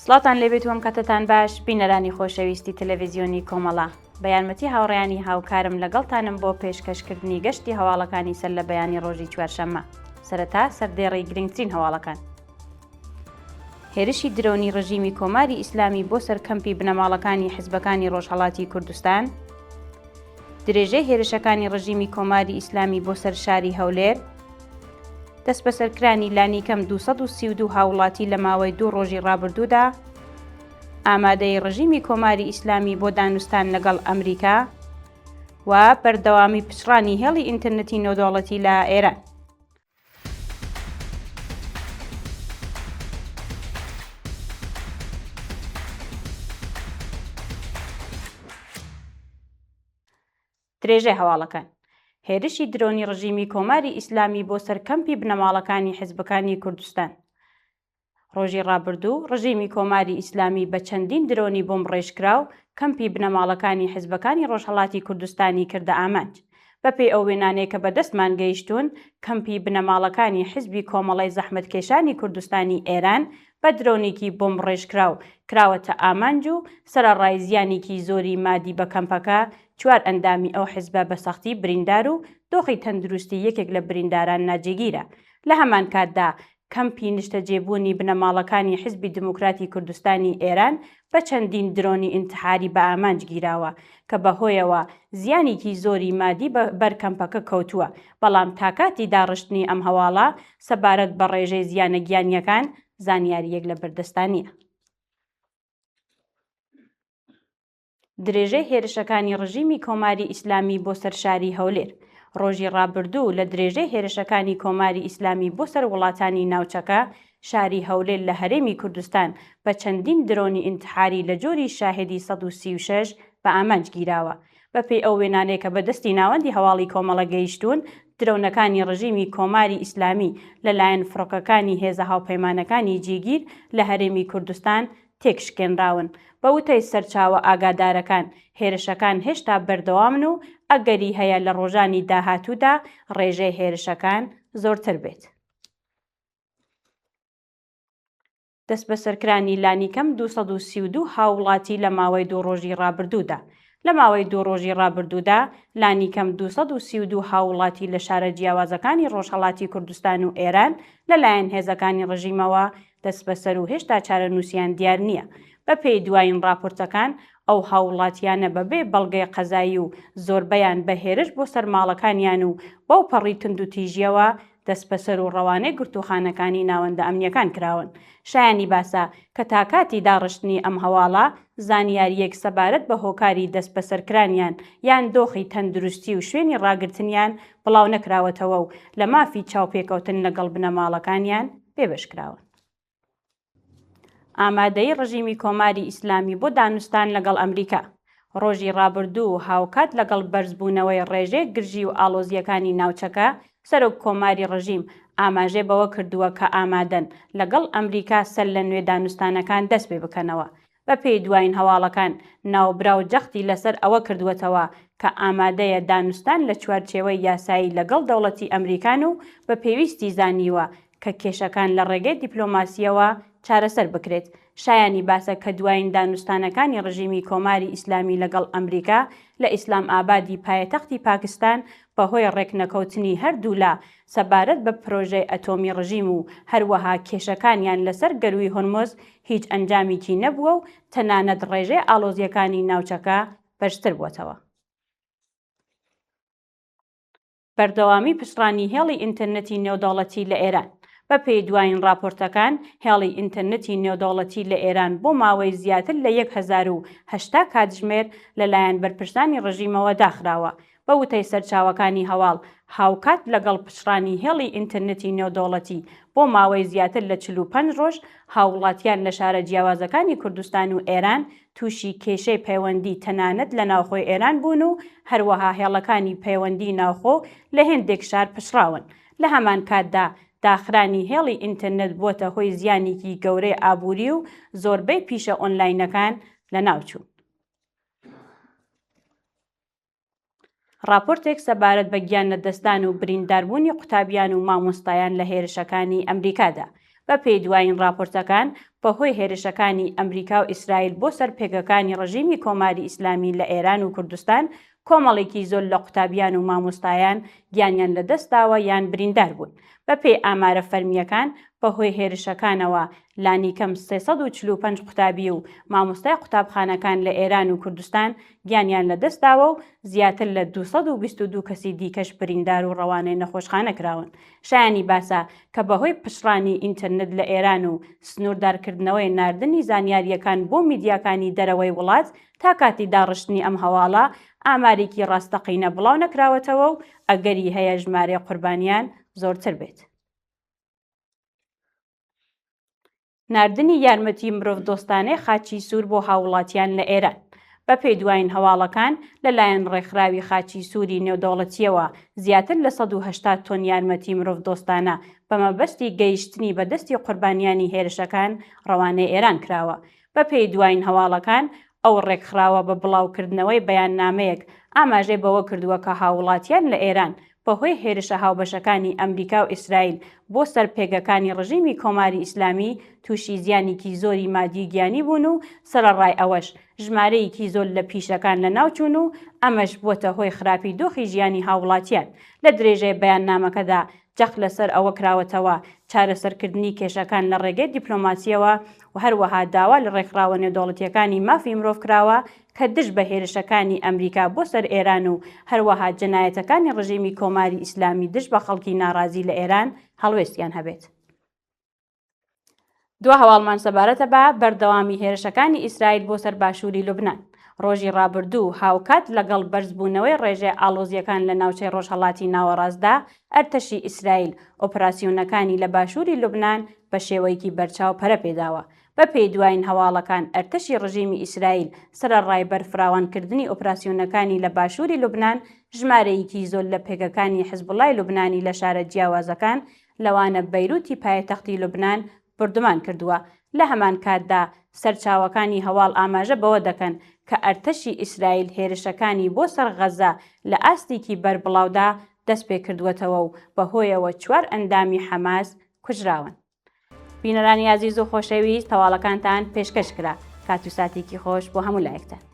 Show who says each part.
Speaker 1: سڵاوتان لێبێت و ئەم کاتەتان باش بینەرانی خۆشەویستی تەلەڤیزیۆنی کۆمەڵە. بە یارمەتی هاوڕێیانی هاوکارم لەگەڵتانم بۆ پێشکەشکردنی گەشتی هەواڵەکانی سەر لە بەیانی ڕۆژی چوارشەممە. سەرەتا سەردێڕی گرنگترین هەواڵەکان. هێرشی درۆنی ڕژیمی کۆماری ئیسلامی بۆ سەر کەمپی بنەماڵەکانی حزبەکانی ڕۆژهەڵاتی کوردستان، درێژەی هێرشەکانی ڕژیمی کۆماری ئیسلامی بۆ سەر شاری هەولێر، دەستبەسەرکرانی لانیکەم 232 هاوڵاتی لە ماوەی دوو ڕۆژی ڕابردوودا، ئامادەیی ڕژیمی کۆماری ئیسلامی بۆ دانوستان لەگەڵ ئەمریکا و بەردەوامی پچڕانی هێڵی ئینتەرنێتی نێودەوڵەتی لە ئێران. درێژەی هەواڵەکان هێرشی درۆنی ڕژیمی کۆماری ئیسلامی بۆ سەر کەمپی بنەماڵەکانی حزبەکانی کوردستان ڕۆژی ڕابردوو ڕژێمی کۆماری ئیسلامی بە چەندین درۆنی بۆمبڕێژکراو کەمپی بنەماڵەکانی حزبەکانی ڕۆژهەڵاتی کوردستانی کردە ئامانج. بەپێی ئەو وێنانەی کە بەدەستمان گەیشتوون، کەمپی بنەماڵەکانی حزبی کۆمەڵەی زەحمەتکێشانی کوردستانی ئێران بە درۆنێکی بۆمبڕێژکراو کراوەتە ئامانج و سەرەڕای زیانێکی زۆری مادی بە کەمپەکە، چوار ئەندامی ئەو حزبە بە سەختی بریندار و دۆخی تەندروستی یەکێک لە برینداران ناجێگیرە. لە هەمانکاتدا کەمپی نیشتەجێبوونی بنەماڵەکانی حیزبی دموکراتی کوردستانی ئێران بە چەندین درۆنی ئینتحاری بە ئامانج گیراوە کە بە هۆیەوە زیانیکی زۆری مادی بە بەر کەمپەکە کەوتووە بەڵام تا کاتی داڕشتنی ئەم هەواڵە سەبارەت بە ڕێژەی زیانە گیانییەکان زانیارییەک لە بەردەستا نییە. درێژەی هێرشەکانی ڕژیمی کۆماری ئیسلامی بۆ سەر شاری هەولێر ڕۆژی ڕابردوو لە درێژەی هێرشەکانی کۆماری ئیسلامی بۆ سەر وڵاتانی ناوچەکە، شاری هەولێر لە هەرێمی کوردستان بە چەندین درۆنی ئینتحاری لە جۆری شاهدی 136 بە ئامانج گیراوە. بەپێی ئەو وێنانەی کە بە دەستی ناوەندی هەواڵی کۆمەڵە گەیشتوون، درۆنەکانی ڕژیمی کۆماری ئیسلامی لەلایەن فڕۆکەکانی هێزە هاوپەیمانەکانی جێگیر لە هەرێمی کوردستان تێکشکێنراون. بە وتەی سەرچاوە ئاگادارەکان، هێرشەکان هێشتا بەردەوامن و ئەگەری هەیە لە ڕۆژانی داهاتوودا ڕێژەی هێرشەکان زۆرتر بێت. دەستبەسەرکرانی لانیکەم 232 هاووڵاتی لە ماوەی دوو ڕۆژی ڕابردوودا لە ماوەی دوو ڕۆژی ڕابردوودا لانیکەم 232 هاووڵاتی لە شارە جیاوازەکانی ڕۆژهەڵاتی کوردستان و ئێران لەلایەن هێزەکانی ڕژیمەوە دەستبەسەر و هێشتا چارەنووسیان دیار نییە. بەپێی دوایین ڕاپۆرتەکان، ئەو هاووڵاتییانە بەبێ بەڵگەی قەزایی و زۆربەیان بە هێرش بۆ سەر ماڵەکانیان و بەوپەڕی توندوتیژییەوە دەستبەسەر و ڕەوانەی گرتووخانەکانی ناوەندە ئەمنییەکان کراون. شایانی باسە کە تا کاتی داڕشتنی ئەم هەواڵە، زانیارییەک سەبارەت بە هۆکاری دەستبەسەرکرانیان یان دۆخی تەندروستی و شوێنی ڕاگرتنیان بڵاو نەکراوەتەوە و لە مافی چاوپێکەوتن لەگەڵ بنەماڵەکانیان بێبەش کراون. ئامادەیی ڕژیمی کۆماری ئیسلامی بۆ دانوستان لەگەڵ ئەمریکا ڕۆژی ڕابردوو و هاوکات لەگەڵ بەرزبوونەوەی ڕێژەی گرژی و ئاڵۆزییەکانی ناوچەکە، سەرۆک کۆماری ڕژیم ئاماژەی بەوە کردووە کە ئامادەن لەگەڵ ئەمریکا سەرلەنوێ دانوستانەکان دەست پێ بکەنەوە. بەپێی دوایین هەواڵەکان، ناوبراو جەختی لەسەر ئەوە کردووەتەوە کە ئامادەیە دانوستان لە چوارچێوەی یاسایی لەگەڵ دەوڵەتی ئەمریکان و بە پێویستی زانیوە کە کێشەکان لە ڕێگەی دیپلۆماسییەوە چارەسەر بکرێت. شایانی باسە کە دوایین دانوستانەکانی ڕژیمی کۆماری ئیسلامی لەگەڵ ئەمریکا لە ئیسلام ئابادی پایەتەختی پاکستان بەهۆی ڕێکنەکەوتنی هەردوولا سەبارەت بە پرۆژەی ئەتۆمی ڕژیم و هەروەها کێشەکانیان لەسەر گەرووی هورمز هیچ ئەنجامیکی نەبووە و تەنانەت ڕێژەی ئاڵۆزییەکانی ناوچەکە بەرزتر بووەتەوە. بەردەوامی پچڕانی هێڵی ئینتەرنێتی نێودەوڵەتی لە ئێران بەپێی دوایین ڕاپۆرتەکان، هێڵی ئینتەرنێتی نێودەوڵەتی لە ئێران بۆ ماوەی زیاتر لە 1080 کاتژمێر لەلایەن بەرپرسانی ڕژیمەوە داخراوە. بە وتەی سەرچاوەکانی هەواڵ، هاوکات لەگەڵ پچڕانی هێڵی ئینتەرنێتی نێودەوڵەتی بۆ ماوەی زیاتر لە 45 ڕۆژ، هاووڵاتیان لە شارە جیاوازەکانی کوردستان و ئێران تووشی کێشەی پەیوەندی تەنانەت لە ناوخۆی ئێران بوون و هەروەها هێڵەکانی پەیوەندی ناوخۆ لە هێندێک شار پچڕاون. لە هەمان کاتدا داخرانی هێڵی ئینتەرنێت بووەتە هۆی زیانێکی گەورەی ئابووری و زۆربەی پیشە ئۆنلاینەکان لەناوچوون. ڕاپۆرتێک سەبارەت بە گیانلەدەستدان و برینداربوونی قوتابیان و مامۆستایان لە هێرشەکانی ئەمریکادا. بەپێی دوایین ڕاپۆرتەکان، بەهۆی هێرشەکانی ئەمریکا و ئیسرائیل بۆ سەر پێگەکانی ڕژیمی کۆماری ئیسلامی لە ئێران و کوردستان، کۆمەڵێکی زۆر لە قوتابیان و مامۆستایان گیانیان لەدەستداوە یان بریندار بوون. بەپێی ئامارە فەرمییەکان، بەهۆی هێرشەکانەوە لانیکەم 345 قوتابی و مامۆستای قوتابخانەکان لە ئێران و کوردستان گیانیان لەدەستداوە و زیاتر لە 222 کەسی دیکەش بریندار و ڕەوانەی نەخۆشخانە کراون. شایانی باسە کە بەهۆی پچڕانی ئینتەرنێت لە ئێران و سنووردارکردنەوەی ناردنی زانیارییەکان بۆ میدیاکانی دەرەوەی وڵات تا کاتی داڕشتنی ئەم هەواڵە ئامارێکی ڕاستەقینە بڵاو نەکراوەتەوە و ئەگەری هەیە ژمارەی قوربانیان زۆرتر بێت. ناردنی یارمەتی مرۆڤدۆستانەی خاچی سوور بۆ هاووڵاتیان لە ئێران. بەپێی دوایین هەواڵەکان، لەلایەن ڕێکخراوی خاچی سووری نێودەوڵەتییەوە زیاتر لە 180 تۆن یارمەتی مرۆڤدۆستانە بە مەبەستی گەیشتنی بە دەستی قوربانیانی هێرشەکان ڕەوانەی ئێران کراوە. بەپێی دوایین هەواڵەکان، ئەو ڕێکخراوە بە بڵاوکردنەوەی بەیاننامەیەک ئاماژەی بەوە کردووە کە هاووڵاتیان لە ئێران بەهۆی هێرشە هاوبەشەکانی ئەمریکا و ئیسرائیل بۆ سەر پێگەکانی ڕژیمی کۆماری ئیسلامی تووشی زیانیکی زۆری مادی و گیانی بوون و سەرەڕای ئەوەش ژمارەیەکی زۆر لە پیشەکان لەناوچوون و ئەمەش بووەتە هۆی خراپی دۆخی ژیانی هاووڵاتیان. لە درێژەی بەیاننامەکەدا جەخت لەسەر ئەوە کراوەتەوە، چارەسەرکردنی کێشەکان لە ڕێگەی دیپلۆماسییەوە و هەروەها داوا لە ڕێکخراوە نێودەوڵەتییەکانی مافی مرۆڤ کراوە کە دژ بە هێرشەکانی ئەمریکا بۆ سەر ئێران و هەروەها جەنایەتەکانی ڕژیمی کۆماری ئیسلامی دژ بە خەڵکی ناڕازی لە ئێران هەڵوێستیان هەبێت. دوا هەواڵمان سەبارەتە بە بەردەوامی هێرشەکانی ئیسرائیل بۆ سەر باشووری لوبنان. ڕۆژی ڕابردوو هاوکات لەگەڵ بەرزبوونەوەی ڕێژەی ئاڵۆزییەکان لە ناوچەی ڕۆژهەڵاتی ناوەڕاستدا، ئەرتەشی ئیسرائیل ئۆپراسیۆنەکانی لە باشووری لوبنان بە شێوەیەکی بەرچاو پەرە پێداوە. بە پێی دوایین هەواڵەکان ئەرتەشی ڕژیمی ئیسرائیل سەرەڕای بەرفراوانکردنی ئۆپراسیۆنەکانی لە باشووری لوبنان، ژمارەیەکی زۆر لە پێگەکانی حزبوڵای لوبنانی لە شارە جیاوازەکان لەوانە بەیروتی پایتەختی لوبنان بوردومان کردووە، لە هەمان کاتدا سەرچاوەکانی هەواڵ ئاماژە بەوە دەکەن کە ئەرتەشی ئیسرائیل هێرشەکانی بۆ سەر غەزە لە ئاستێکی بەربڵاودا دەستپێکردووەتەوە و بەهۆیەوە چوار ئەندامی حەماس کوژراون. بینەرانی ئازیز و خۆشەویست هەواڵەکانتان پێشکەش کرا. کات و ساتێکی خۆش بۆ هەموو لایەکتان.